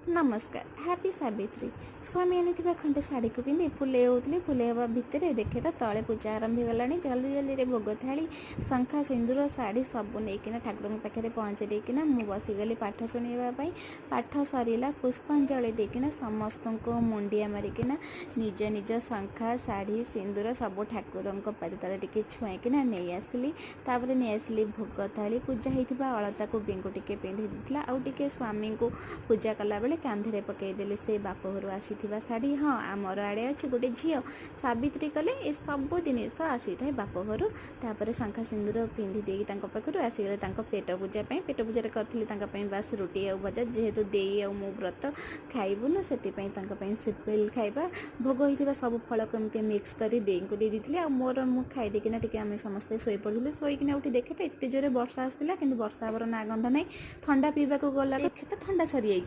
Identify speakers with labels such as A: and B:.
A: ନମସ୍କାର, ହ୍ୟାପି ସାବିତ୍ରୀ। ସ୍ୱାମୀ ଆଣିଥିବା ଖଣ୍ଡେ ଶାଢ଼ୀକୁ ପିନ୍ଧି ଫୁଲେଇ ହେଉଥିଲି। ଫୁଲେଇ ହେବା ଭିତରେ ଦେଖେ ତ ତଳେ ପୂଜା ଆରମ୍ଭ ହେଇଗଲାଣି। ଜଲ୍ଦି ଜଲ୍ଦିରେ ଭୋଗ ଥାଳି, ଶଙ୍ଖା, ସିନ୍ଦୁର, ଶାଢ଼ୀ ସବୁ ନେଇକିନା ଠାକୁରଙ୍କ ପାଖରେ ପହଞ୍ଚେଇ ଦେଇକିନା ମୁଁ ବସିଗଲି ପାଠ ଶୁଣିବା ପାଇଁ। ପାଠ ସରିଲା, ପୁଷ୍ପାଞ୍ଜଳି ଦେଇକିନା ସମସ୍ତଙ୍କୁ ମୁଣ୍ଡିଆ ମାରିକିନା ନିଜ ନିଜ ଶଙ୍ଖା, ଶାଢ଼ୀ, ସିନ୍ଦୁର ସବୁ ଠାକୁରଙ୍କ ପାଦ ତଳେ ଟିକେ ଛୁଆଁଇକିନା ନେଇ ଆସିଲି। ତାପରେ ନେଇ ଆସିଲି ଭୋଗ ଥାଳି। ପୂଜା ହେଇଥିବା ଅଳତାକୁ ବିଙ୍ଗୁ ଟିକେ ପିନ୍ଧି ଦେଇଥିଲା, ଆଉ ଟିକେ ସ୍ୱାମୀଙ୍କୁ ପୂଜା କଲାବେଳେ କାନ୍ଧରେ ପକାଇଦେଲି ସେ ବାପ ଘରୁ ଆସିଥିବା ଶାଢ଼ୀ। ହଁ, ଆମର ଆଡ଼େ ଅଛି ଗୋଟେ ଝିଅ ସାବିତ୍ରୀ କଲେ ଏ ସବୁ ଜିନିଷ ଆସିଥାଏ ବାପ ଘରୁ। ତାପରେ ଶଙ୍ଖା ସିନ୍ଦୁର ପିନ୍ଧି ଦେଇକି ତାଙ୍କ ପାଖରୁ ଆସିଗଲେ ତାଙ୍କ ପେଟ ପୂଜା ପାଇଁ। ପେଟ ପୂଜାରେ କରିଥିଲି ତାଙ୍କ ପାଇଁ ବାସ୍ ରୁଟି ଆଉ ଭଜା। ଯେହେତୁ ଦେଇ ଆଉ ମୁଁ ବ୍ରତ ଖାଇବୁନୁ, ସେଥିପାଇଁ ତାଙ୍କ ପାଇଁ ସିମ୍ପଲ୍ ଖାଇବା। ଭୋଗ ହେଇଥିବା ସବୁ ଫଳକୁ ଏମିତି ମିକ୍ସ କରି ଦେଇଙ୍କୁ ଦେଇ ଦେଇଥିଲି, ଆଉ ମୋର ମୁଁ ଖାଇ ଦେଇକିନା ଟିକେ ଆମେ ସମସ୍ତେ ଶୋଇପଡ଼ିଥିଲୁ। ଶୋଇକିନା ଉଠି ଦେଖେ ତ ଏତେ ଜୋରେ ବର୍ଷା ଆସିଥିଲା, କିନ୍ତୁ ବର୍ଷା ହେବାର ନାଁ ଗନ୍ଧ ନାହିଁ। ଥଣ୍ଡା ପିଇବାକୁ ଗଲା, ଦେଖେ ତ ଥଣ୍ଡା ସରିଯାଇଛି।